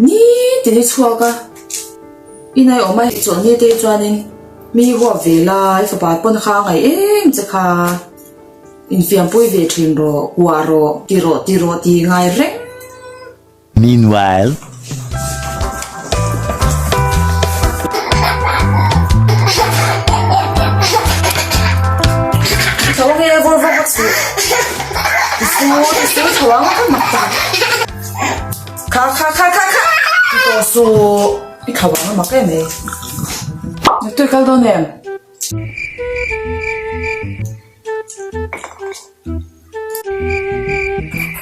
Nitin i chhuak a, ina i awm a chawlhni te chuanin mi huap ve la, i fapa pawn kha a ngaih em che kha. Infiampui ve thin rawh, kuah rawh, ti rawh ti rawh tih ngai reng. Meanwhile. Tho ang e vawr vawk a chhuh. Ti su ti su tho ang ka mak ta. Kha kha kha kha kha ti tawh suh. I tho ang a mak em e. Tui kal dawn em?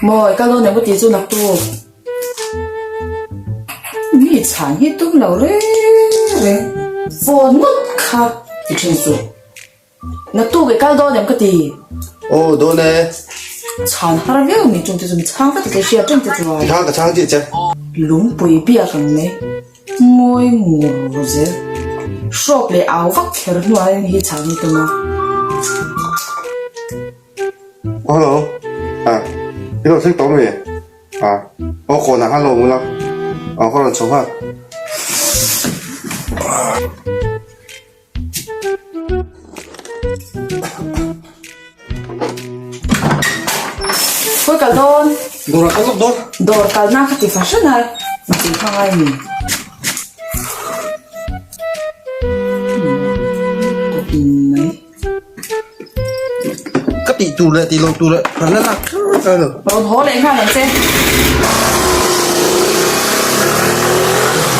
Mawi ka dawn emaw tih chu naktu mi chhan hi tum lo reng reng phone ngawt kha ti thin suh naktu ke kal dawn em ka ti. Aw dawn e. Chhan har viau mi chung te chu mi chhang vat te hria teng te chuan. Ti kha ka chhang chiah che. Lungpui biak ang mai. Ngawi ngur zel. Hrawk leh au vak kher hnuaiin hi chhang i tum a. Hello, ah, i lo thleng tawh ami? Ah, aw kawnah khan lo awm ula, aw ka rawn chho nghal. Khawi kal dawn? Dawr ah kal lawk dawn. Dawr kalna kha ti fahran a inti kha ngai mi. Mai. Ka tih tur leh tih loh tur leh kan la lak kher kher lo. Rawn haw leh nghal ang che.